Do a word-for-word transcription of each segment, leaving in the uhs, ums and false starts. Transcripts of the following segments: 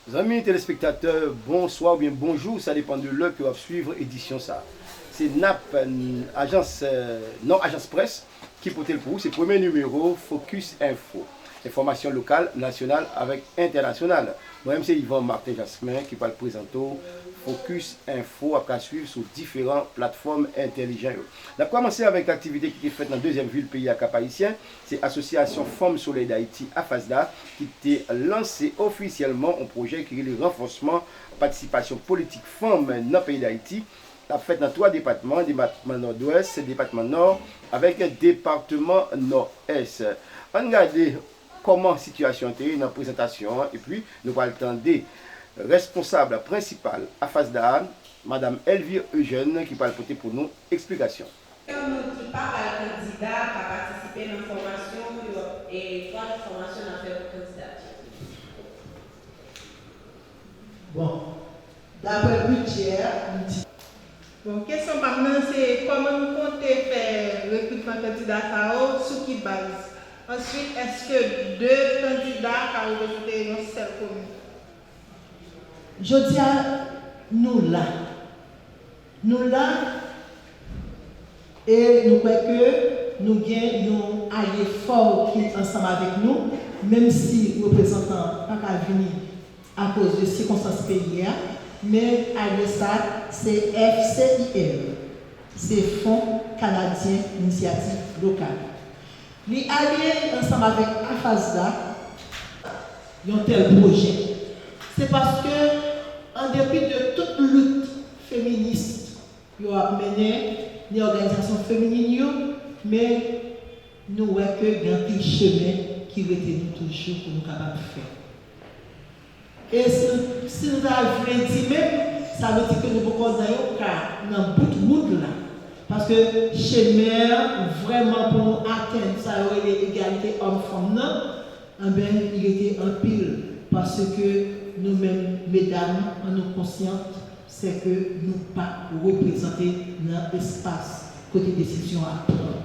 Zanmi telespektatè, bonswa oubyen bonjou, sa depann de lè ke w ap swiv edisyon sa. Se nap, ajans, eh, non ajans près ki pote l pou ou. Se premye nimewo Focus Info. Enfòmasyon lokal, nasyonal avèk entènasyonal. Mwen menm se Yvan Martin Jasmin ki pral prezante w Focus Info w ap ka swiv sou diferan platfòm entèlijan yo. N ap kòmanse avèk aktivite ki te fèt nan dezyèm vil peyi a, Kap Ayisyen. Se Asosyasyon Fanm Solèy Dayiti, AFASDA, ki te lanse ofisyèlman yon pwojè ki rele ranfòsman patisipasyon politik fanm nan peyi Dayiti. L ap fèt nan twa depatman, depatman Nòdwès, depatman Nò, avèk depatman Nòdès. Ann gade kòman sitiyasyon an te ye nan prezantasyon an, epi nou pral tande rèsponsab prensipal AFASDA a, Madam Elvire Eugène, ki pral pote pou nou eksplikasyon. Yon moun ki pa pral kandida ka patisipe nan fòmasyon pou yo, e, fòmasyon n ap fè pou kandidati. Bon, daprè bidjè a, m di. Bon, kesyon pa m nan se kòman nou konte fè rekritman kandida sa yo, sou ki baz? Answit, èske de kandida ka reprezante yon sèl komin? Jodi a, nou la. Nou la e nou kwè ke nou gen yon alye fò ki ansanm avèk nou, menm si reprezantan pa ka vini akoz de sikonstans peyi a, men alye sa se F C I L, se Fon Kanadyen Inisyativ Lokal. Li alye ansanm avèk AFASDA. Yon tèl pwojè, se paske, an depi de tout lit feminis yo ap mennen, ni òganizasyon feminin yo, men nou wè ke gen anpil chemen ki rete nou toujou pou nou kapab fè. E si, si nou ta vle di menm, sa vle di ke nou poko nan yon ka nan bout wout la. Paske chemen an, vrèman pou nou atenn sa yo rele egalite òm-fanm nan, enben, li rete anpil, paske nou menm, medam, an nou konsyant, se ke nou pa reprezante nan espas kote desizyon ap pran.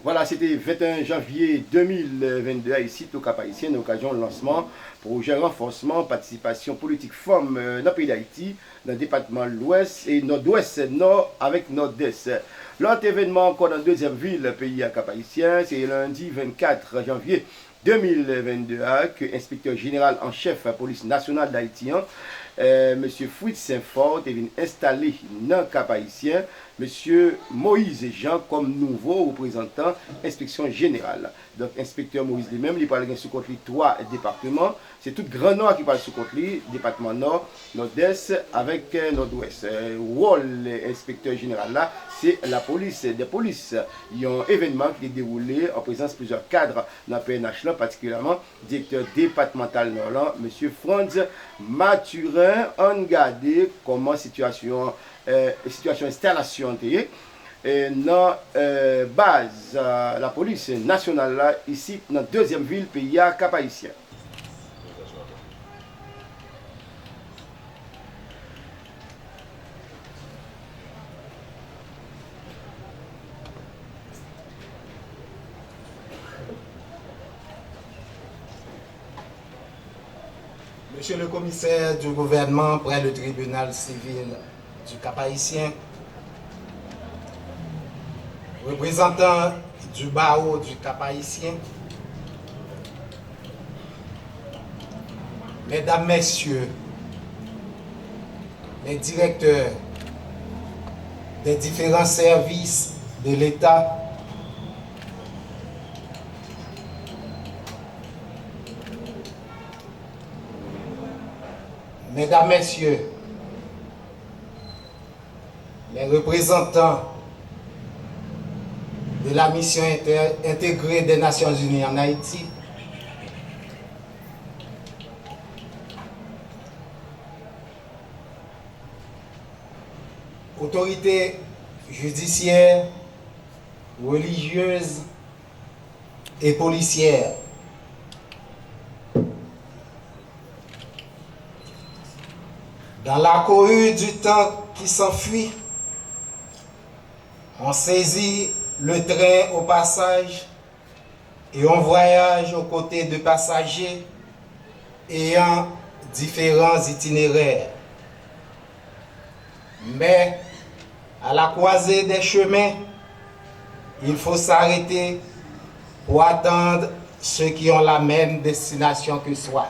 Vwala, se te venteyen janvye de mil vennde a, isit, o Kap Ayisyen, nan okazyon lansman pwojè ranfòsman patisipasyon politik fanm, eh, nan peyi Dayiti, nan depatman Lwès e Nòdwès, Nò avèk Nòdès. Lòt evènman ankò nan dezyèm vil peyi a, Kap Ayisyen, se lendi vennkat janvye de mil vennde a ke enspektè jeneral an chèf polis nasyonal Dayiti an, eh, mesye Fritz Saint-Fort, te vin enstale nan Kap Ayisyen mesye Moïse Jean kòm nouvo reprezantan enspeksyon jeneral. Donk, enspektè Moïse li menm, li pral gen sou kont li twa depatman. Se tout Gran Nò a ki pral sou kont li, depatman Nò, Nòdès avèk, eh, Nòdwès. Eh, wòl enspektè jeneral la, se lapolis dè polis. Yon evènman ki te dewoule an prezans plizyè kad nan P N H lan, patikilyèman direktè depatmantal Nò lan, mesye Frantz Mathurin. Ann gade kòman sitiyasyon, eh, sitiyasyon enstalasyon an te ye, eh, nan, eh, baz, eh, lapolis nasyonal la, isit nan dezyèm vil peyi a, Kap Ayisyen. Monsieur le commissaire du gouvernement près le tribunal civil du Cap-Haïtien, représentant du barreau du Cap-Haïtien, Mesdames, Messieurs les directeurs des différents services de l'État, Mesdames, Messieurs, les représentants de la mission inter- intégrée des Nations Unies en Haïti, autorités judiciaires, religieuses et policières. Dans la cohue du temps qui s'enfuit, on saisit le train au passage Et on voyage aux côtés de passagers ayant différents itinéraires. Mais, à la croisée des chemins, il faut s'arrêter pour attendre ceux qui ont la même destination que soi.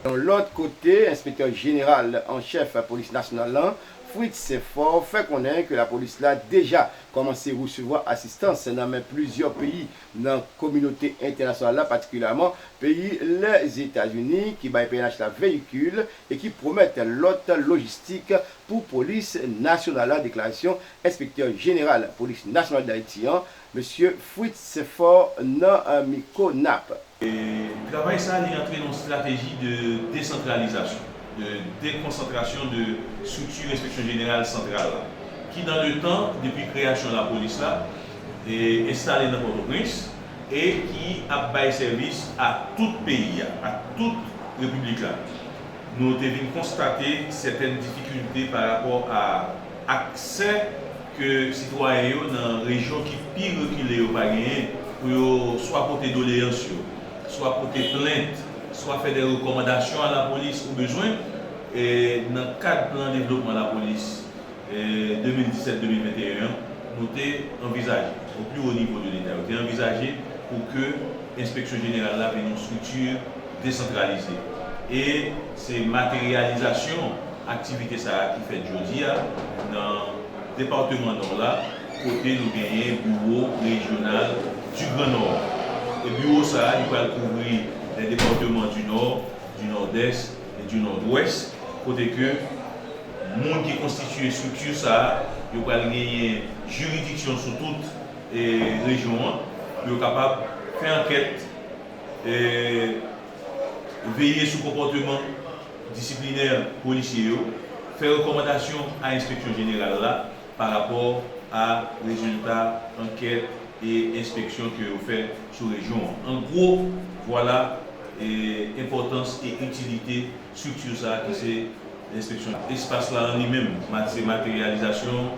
Yon lòt kote, enspektè jeneral an chèf polis nasyonal lan, Fritz Faure, fè konnen ke lapolis la deja kòmanse resevwa asistans nan men plizyè peyi nan kominote entènasyonal la, patikilyèman peyi Lèzetazini, ki bay P N H la veyikil e ki pwomèt lòt lojistik pou polis nasyonal la, deklarasyon enspektè jeneral polis nasyonal Dayiti an, mesye Fritz Faure nan mikwo nap. Travay sa li antre nan yon strateji de desantralizasyon, de dekonsantrasyon de estrikti enspeksyon jeneral santral la, ki dans le temps, depi kreyasyon lapolis la, enstale nan Pòtoprens e ki ap bay sèvis a tout peyi a, a tout repiblik la. Nou te vin konstate sètèn difikilte pa rapò a aksè ke sitwayen yo nan rejyon ki pi rekile yo pa genyen pou yo swa pote doleyans yo, swa pote plent, swa fè de rekòmandasyon a lapolis ou bezwen. Nan kad plan devlopman lapolis de mil disèt de mil venteyen an, nou te anvizaje, o pli wo nivo de Leta, yo te anvizaje pou ke enspeksyon jeneral la vin yon estrikti desantralize. E se materyalizasyon aktivite sa a ki fèt jodi a nan depatman Nò la, kote nou genyen biwo rejyonal du Grand Nord. E biwo sa a, li pral kouvri les départements du Nord, du Nord-Est et du Nord-Ouest, kote ke moun ki konstitye estrikti sa a, yo pral genyen jiridiksyon sou tout rejyon an, pou yo kapab fè ankèt, veye sou konpòteman disiplinè polisye yo, fè rekòmandasyon a enspeksyon jeneral la pa rapò a rezilta ankèt e enspeksyon ke yo fè sou rejyon an. An gwo, vwala enpòtans e itilite estrikti sa a ki se enspeksyon. Espas la an li menm, se materyalizasyon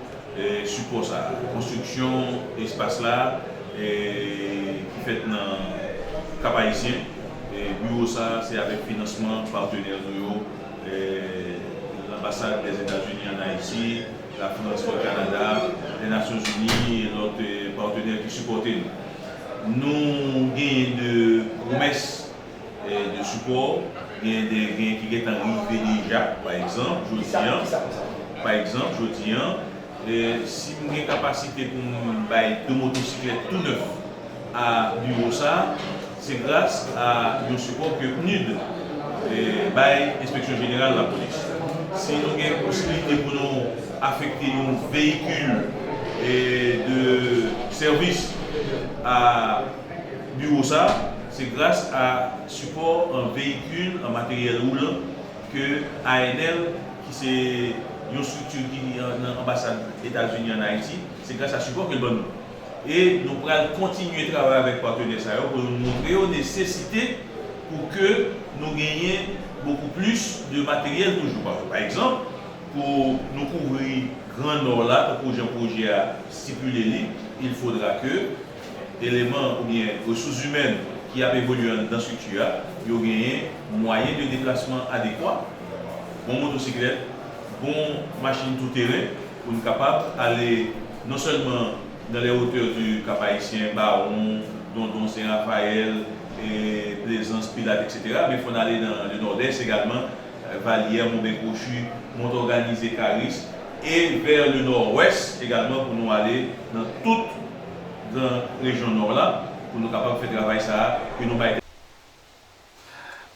sipò sa a, konstriksyon espas la ki fèt nan Kap Ayisyen. Biwo sa a se avèk finansman patnè nou yo, Lanbasad Lèzetazini ann Ayiti, Lafrans, Kanada, Lènasyonzini e lòt patnè ki sipòte nou. Nou genyen de pwomès de sipò, gen de gen ki gentan rive deja, pa egzanp, jodi an, pa egzanp, jodi an, si m gen kapasite pou m bay de motosiklèt tou nèf a biwo sa a, se gras a yon sipò ke PNUD bay Enspeksyon Jeneral Lapolis. Si nou gen posiblite pou nou afekte yon veyikil de sèvis a biwo sa a, se gras a sipò an veyikil, an materyèl woulan ke A N L, ki se yon estrikti ki nan anbasad Etazini ann Ayiti, se gras a sipò ke l ban nou. E nou pral kontinye travay avèk patnè sa yo pou nou montre yo nesesite pou ke nou genyen bokou plis de materyèl toujou. Pa egzanp, pou nou kouvri Gran Nò la, tankou jan pwojè a stipile li, il faudra que eleman oubyen resous imèn ki ap evolye anndan estrikti a, yo genyen mwayen de deplasman adekwa, bon motosiklèt, bon machin tou teren, pou n kapab ale non sèlman dans les hauteurs du Cap-Haïtien, Bawon, Dondon, Sen Rafayèl, Plezans, Pilat, etsetera, men fò n ale nan le Nòdès egalman, Valyè, Monben Kwochi, Mont Òganize, Karis, e vè le Nòdwès egalman pou nou ale nan tout gran rejyon Nò la, pou nou kapab fè travay sa a ke nou bay.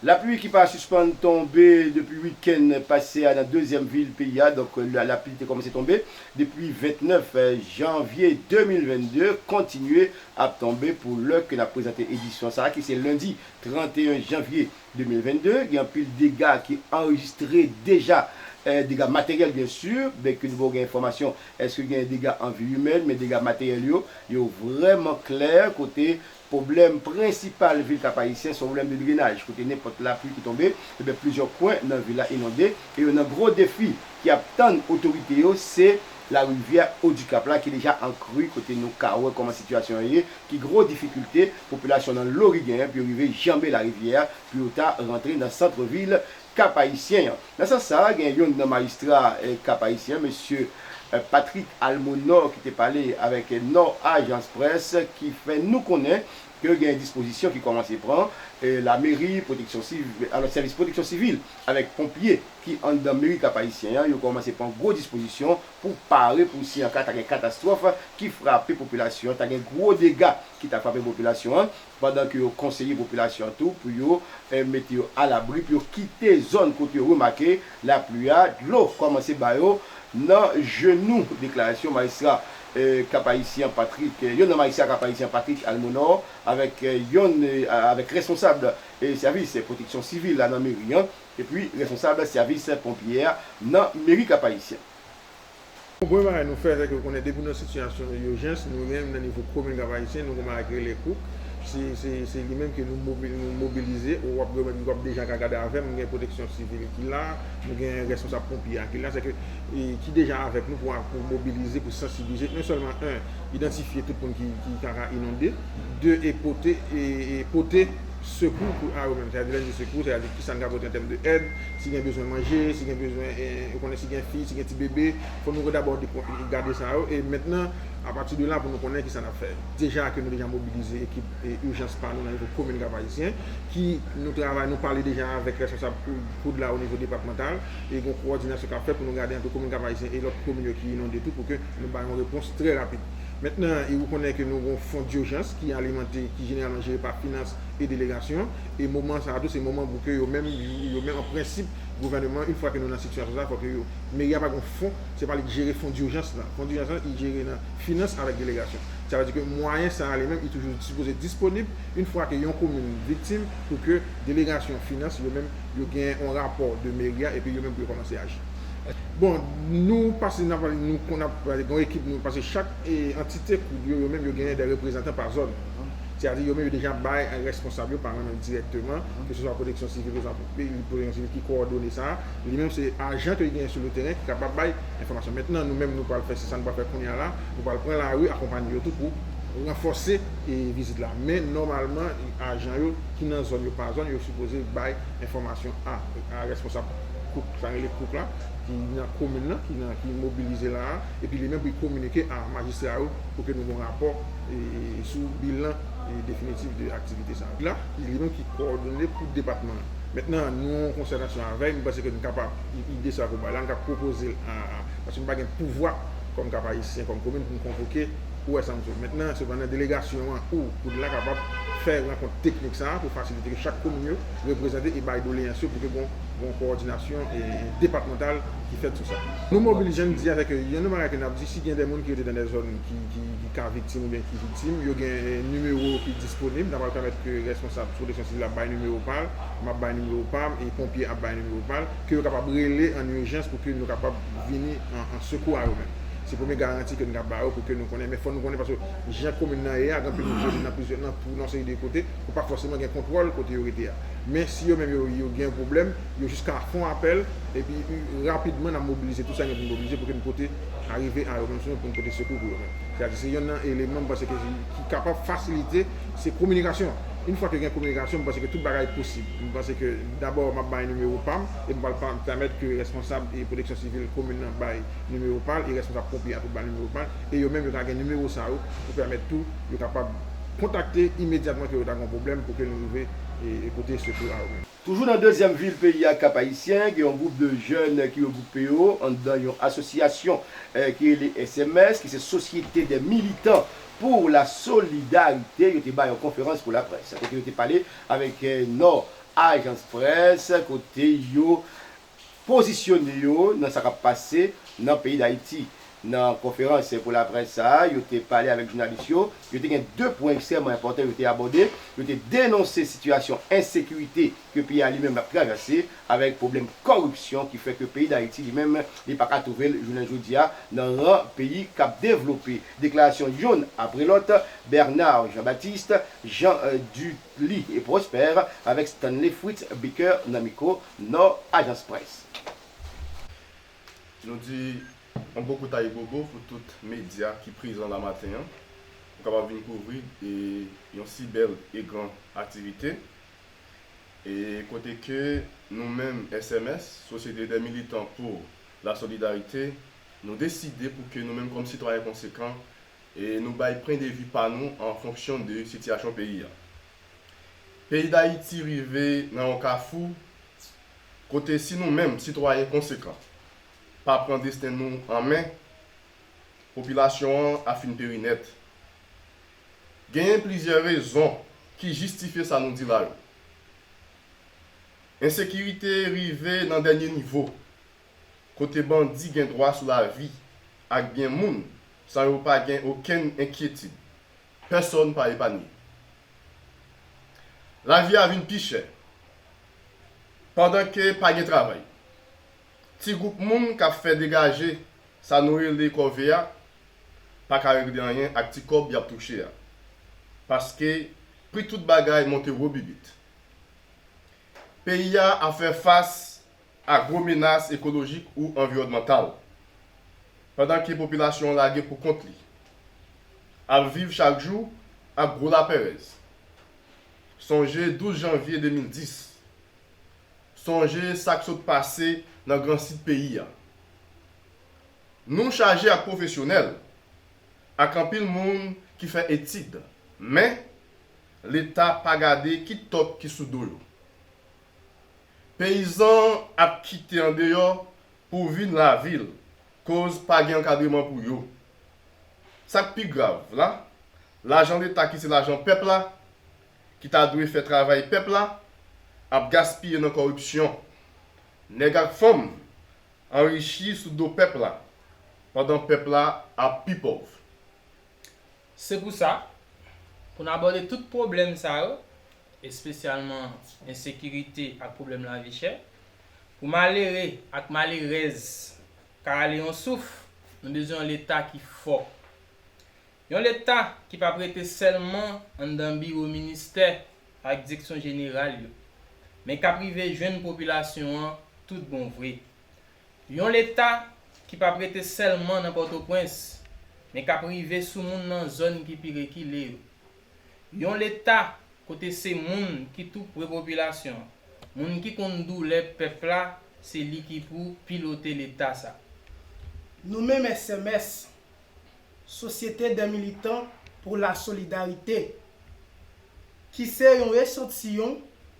Lapli ki pa sispann tonbe depi wikenn pase a nan dezyèm vil peyi a, donk lapli te kòmanse tonbe depi vennèf janvye de mil vennde, kontinye ap tonbe pou lè ke n ap prezante edisyon sa a, ki se lendi tranteyen janvye de mil vennde. Gen anpil dega ki anrejistre deja, dega materyèl byen si, byenke nou poko gen enfòmasyon èske gen dega an vi imèn, men dega materyèl yo, yo vrèman klè, kote pwoblèm prensipal vil Kap Ayisyen se yon pwoblèm de drenaj, kote nenpòt lapli ki tonbe, ebyen plizyè kwen nan vil la inonde, e youn nan gwo defi ki ap tann otorite yo se larivyè Odikap la ki deja an kri, kote nou ka wè kòman sitiyasyon an ye, ki gwo difikilte popilasyon nan Lori genyen pou yo rive janbe larivyè a, pou yo ta rantre nan sant vil Kap Ayisyen an. Nan sans sa a, gen youn nan majistra, eh, Kap Ayisyen, mesye, eh, Patrick Almonor, ki te pale avèk, eh, Nò Ajans Près, ki fè nou konnen ke gen dispozisyon ki kòmanse pran, eh, lameri, pwoteksyon siv-, alò, sèvis pwoteksyon sivil avèk ponpye ki anndan meri Kap Ayisyen an, yo kòmanse pran gwo dispozisyon pou pare pou si an ka ta gen katastwòf ki frape popilasyon an, ta gen gwo dega ki ta frape popilasyon an, pandan ke yo konseye popilasyon an tou pou yo, eh, mete yo alabri, pou yo kite zòn kote yo remake lapli a, dlo kòmanse ba yo nan jenou. Deklarasyon majistra, eh, Kap Ayisyen Patrick, eh, youn nan majistra Kap Ayisyen Patrick Almonor avèk, eh, youn, eh, avèk responsab, eh, sèvis pwoteksyon sivil la nan meri an, epi responsab sèvis ponpye a nan meri Kap Ayisyen. Bon, premye bagay nou fè, se ke w konnen depi w nan sitiyasyon ijans, nou menm nan nivo komin Kap Ayisyen, nou gon bagay ki rele kouk. Se, se, se li menm ke nou mobi-, nou mobilize. W ap, w ap deja ka gade avè m, gen pwoteksyon sivil ki la, nou gen responsab ponpye a ki la, se ke, e, ki deja avèk nou pou, pou mobilize, pou sansibilize, non sèlman, en, idantifye tout moun ki, ki ka, ka inonde, de, e pote, e, e pote sekou pou a yo menm. Sètadi lè n di sekou, sètadi kisa n ka pote an tèm de èd, si gen bezwen manje, si gen bezwen, e, ou konnen si gen fi, si gen ti bebe, fò nou dabò de-, gade sa yo. E mentnan, apati de la, pou nou konnen kisa n ap fè. Deja ke nou deja mobilize ekip, e, ijans pa nou nan nivo komin Kap Ayisyen, ki nou travay, nou pale deja avèk responsab kou-, koud la o nivo depatmantal, e gon kowòdinasyon k ap fèt pou nou gade ant komin Kap Ayisyen e lòt komin yo ki inonde tou, pou ke nou bay yon repons trè rapid. Mentnan, e ou konnen ke nou gon fon dijans ki alimante, ki jeneralman jere pa finans e delegasyon. E moman sa a tou, se moman pou ke yo menm, yo menm an prensip, gouvèneman, yon fwa ke nou nan sitiyasyon sa, fò ke yo, meri a pa gon fon, se pa li k jere fon dijans la. Fon dijans la, li jere nan finans avèk delegasyon. Sa vle di ke mwayen sa a li menm, li toujou sipoze disponib, yon fwa ke yon komin viktim, pou ke delegasyon finans, yo menm, yo gen yon rapò de meri a, epi yo menm pou yo kòmanse aji. Bon, nou pase, n ap, nou, n ap, gen yon ekip, nou pase chak, e, antite koud yo, yo menm, yo genyen de reprezantan pa zòn. Sètadi, yo menm, yo deja bay responsab yo pa mwen menm dirèkteman, ke se swa pwoteksyon sivil, ke se swa pwoteksyon sivil ki kowòdone sa. Li menm, se ajan ke li genyen sou le teren ki kapab bay enfòmasyon. Mentnan, nou menm, nou pral fè, se sa nou pral fè kounye a la, nou pral pran lari, akonpanye yo tou pou ranfòse, e, vizit la. Men, nòmalman, ajan yo ki nan zòn yo pa zòn, yo sipoze bay enfòmasyon a, a responsab kouk, sa rele kouk la, ki nan komin nan, ki nan, ki mobilize la a, epi li menm pou l kominike a majistra yo pou ke nou gon rapò, e, e, sou bilan, e, definitif de aktivite sa a. La, li menm ki kowòdone pou depatman an. Mentnan, nou an konsètasyon avè l, m panse ke nou kapab, i-, ide sa ke w bay la, nou ka pwopoze l a, a, paske m pa gen pouvwa kòm Kap Ayisyen, kòm komin, pou m konvoke ou wè sa m sou. Mentnan, sepandan, delegasyon an ou koud la kapab fè rankont teknik sa a pou fasilite ke chak komin yo reprezante e bay doleyans yo pou ke gon, gon kowòdinasyon, e, depatmantal ki fèt sou sa. Nou mobilize, jan n di avèk, e, youn nan bagay ke n ap di, si gen de moun ki rete nan de zòn ki, ki, ki ka viktim oubyen ki viktim, yo gen, e, nimewo ki disponib, n ap pral pèmèt ke responsab pwoteksyon sivil ap bay nimewo pa l, m ap bay nimewo pa m, e ponpye ap bay nimewo pa l, ke yo kapab rele an ijans pou ke nou kapab vini an, an sekou a yo menm. Se premye garanti ke n ka ba yo pou ke nou konnen. Men fò nou konnen, paske jan komin nan ye a, gen anpil moun ki rete nan plizyè, nan tou, nan yon seri de kote, ou pa fòseman gen kontwòl kote yo rete a. Men si yo menm yo, yo gen yon pwoblèm, yo jis ka fè yon apèl, epi rapidman n ap mobilize tout sa gen pou n mobilize pou ke n pote, arive a yo menm, pou n pote sekou pou yo menm. Sètadi se youn nan eleman m panse ke, ki kapab fasilite, se kominikasyon. Yon fwa ke gen kominikasyon, m panse ke tout bagay posib. M panse ke dabò m ap bay nimewo pa m, e m pral pa-, pèmèt ke responsab e pwoteksyon sivil komin nan bay nimewo pa l, e responsab ponpye a tou bay nimewo pa l, e yo menm yo ka gen nimewo sa yo pou pèmèt tou yo kapab kontakte imedyatman ke yo ta gen yon pwoblèm pou ke nou rive e, e pote sekou a yo menm. Toujou nan dezyèm vil peyi a, Kap Ayisyen, gen yon gwoup de jèn ki regwoupe yo anndan yon asosyasyon, eh, ki rele S M S, ki se Société des Militants pour la Solidarité. Yo te bay yon konferans pou laprès, kote yo te pale avèk, eh, Nò Ajans Près, kote yo pozisyone yo nan sa k ap pase nan peyi Dayiti. Nan konferans pou laprès sa a, yo te pale avèk jounalis yo. Yo te gen de pwen ekstrèmman enpòtan yo te abòde. Yo te denonse sitiyasyon ensekirite ke peyi a li menm ap travèse, avèk pwoblèm kòripsyon ki fè ke peyi Dayiti li menm, li pa ka twouve l jounen jodi a nan ran peyi k ap devlope. Deklarasyon youn apre lòt, Bernard Jean Baptiste, Jean, euh, Duly et Prosper avèk Stanley Fritz Baker nan mikwo Nò Ajans Près. Nou di Yon bon kout ayibobo pou tout medya ki prezan la maten an, pou kapab vin kouvri e yon si bèl e gran aktivite. E kote ke nou menm S M S, Société des Militants pour la Solidarité, nou deside pou ke nou menm kòm sitwayen konsekan, e nou bay pwen de vi pa nou an fonksyon de sitiyasyon peyi a. Peyi Dayiti rive nan yon kafou kote si nou menm, sitwayen konsekan, pa pran desten nou an men, popilasyon an ap fin peri nèt. Genyen plizyè rezon ki jistifye sa nou di la yo. Ensekirite rive nan dènye nivo, kote bandi gen dwa sou lavi ak byen moun san yo pa gen okenn enkyetid. Pèsonn pa epanye. Lavi a vin pi chè, pandan ke pa gen travay. Ti gwoup moun k ap fè degaje sa nou rele kòve a pa ka regle anyen ak ti kòb y ap touche a, paske pri tout bagay monte wobibit. Peyi a ap fè fas a gwo menas ekolojik ou anviwònmantal, pandan ke popilasyon an lage pou kont li, ap viv chak jou ak gwo lapèrèz. Sonje douz janvye de mil dis. Sonje sa k sot pase nan Gran Sid peyi a. Nou chaje ak pwofesyonèl, ak anpil moun ki fè etid, men Leta pa gade ki tòk ki sou do yo. Peyizan ap kite andeyò pou vin lavil, koz pa gen ankadreman pou yo. Sa k pi grav la, lajan Leta ki se lajan pèp la, ki ta dwe fè travay pèp la, ap gaspiye nan kòripsyon. Nèg ak fanm anrichi sou do pèp la, pandan pèp la ap pi pòv. Se pou sa, pou n abòde tout pwoblèm sa yo, espesyalman ensekirite ak pwoblèm lavi chè, pou malere ak malerèz ka rale yon souf, nou bezwen yon Leta ki fò. Yon Leta ki p ap rete sèlman anndan biwo ministè ak direksyon jeneral yo, men k ap rive jwenn popilasyon an tout bon vre. Yon Leta ki p ap rete sèlman nan Pòtoprens, men k ap rive sou moun nan zòn ki pi rekile yo. Yon Leta kote se moun ki tou pre popilasyon an, moun ki konn doulè pèp la, se li ki pou pilote Leta sa. Nou menm S M S, Société des Militants pour la Solidarité, ki se yon echantiyon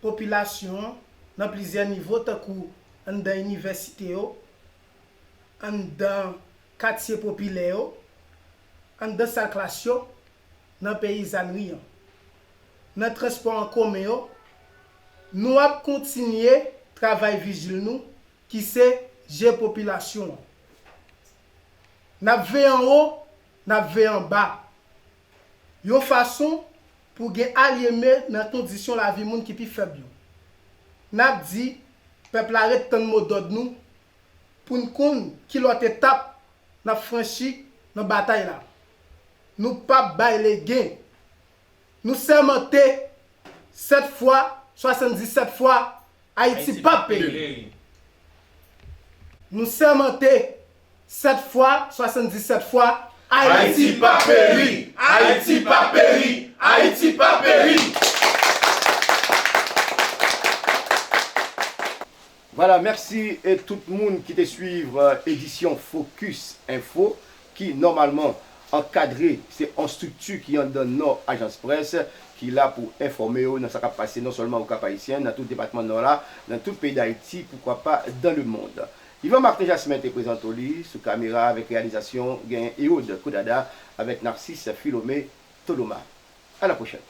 popilasyon an nan plizyè nivo tankou anndan inivèsite yo, anndan katye popilè yo, anndan sal klas yo, nan peyizanri an, nan transpò an komen yo, nou ap kontinye travay vijil nou ki se je popilasyon an. N ap veye anwo, n ap veye anba, yon fason pou gen alyeme nan kondisyon lavi moun ki pi fèb yo. N ap di pèp la ret tann modòd nou pou n konn ki lòt etap n ap franchi nan batay la. Nou p ap bay legen. Nou sèmante sèt fwa, swasanndisèt fwa, Ayiti p ap peri. Nou sèmante sèt fwa, swasanndisèt fwa, Ayiti p ap peri! Ayiti p ap peri! Ayiti p ap peri! Vwala, mèsi tout moun ki te swiv edisyon Focus Info ki nòmalman ankadre, se yon estrikti ki anndan Nò Ajans Près ki la pou enfòme w nan sa k ap pase non sèlman Okap Ayisyen, nan tout depatman Nò la, nan tout peyi Dayiti, poukwa pa dans le monde. Yvan Martin Jasmin te prezante w li sou kamera avèk reyalizasyon gen Ehud Koudada avèk Narcisse Philomé Toloma. À la prochaine.